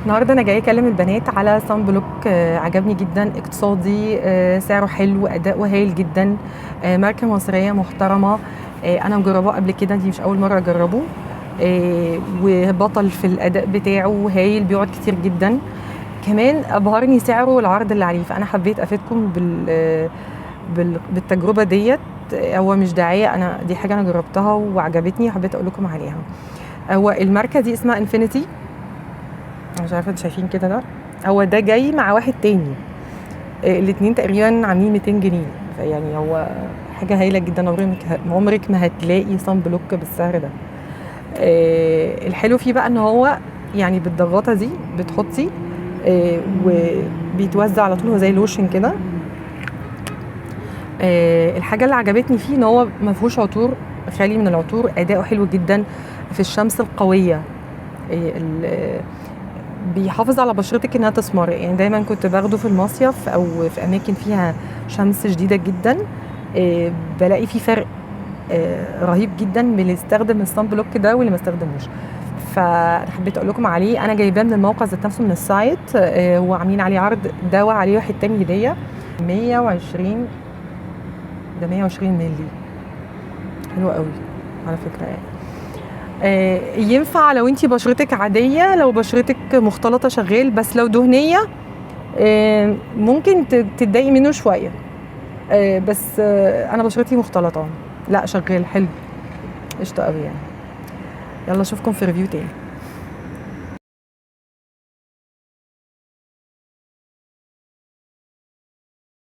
النهارده انا جاية اكلم البنات على sunblock عجبني جدا، اقتصادي، سعره حلو، اداؤه هايل جدا، ماركة مصرية محترمه. انا مجرباه قبل كده، دي مش اول مرة اجربه، وبطل في الاداء بتاعه هايل، بيقعد كتير جدا. كمان ابهرني سعره والعرض اللي عليه، فانا حبيت افيدكم بالتجربة ديت. هو مش دعاية، انا دي حاجة انا جربتها وعجبتني وحبيت اقول لكم عليها. هو الماركة دي اسمها انفينيتي، مش عارفه انتوا شايفين كده، ده هو ده جاي مع واحد تاني، الاتنين تقريبا عاملين 200 جنيه، فيعني هو حاجة هايلة جدا. عمرك ما هتلاقي sunblock بالسعر ده. الحلو فيه بقى ان هو بالضغطه دي بتحطي، وبيتوزع على طول، هو زي لوشن كده. الحاجة اللي عجبتني فيه ان هو ما فيهوش عطور، خالي من العطور، اداؤه حلو جدا في الشمس القوية، بيحافظ على بشرتك انها تسمر. دايما كنت باخده في المصيف او في اماكن فيها شمس شديدة جدا، بلاقي فيه فرق رهيب جدا من اللي استخدم ال sunblock ده واللي ما استخدموش. فانا حبيت اقول لكم عليه. انا جايباه من الموقع ذات نفسه، من ال site، هو عاملين عليه عرض، دواء عليه واحد تاني هديه، 120، ده 120 مللي، حلو قوي على فكرة. ينفع لو انتي بشرتك عادية، لو بشرتك مختلطة شغال، بس لو دهنية، ممكن تتضايقي منه شوية، بس انا بشرتي مختلطة، لا شغال حلو قشطه قوي. يلا اشوفكم في review تاني.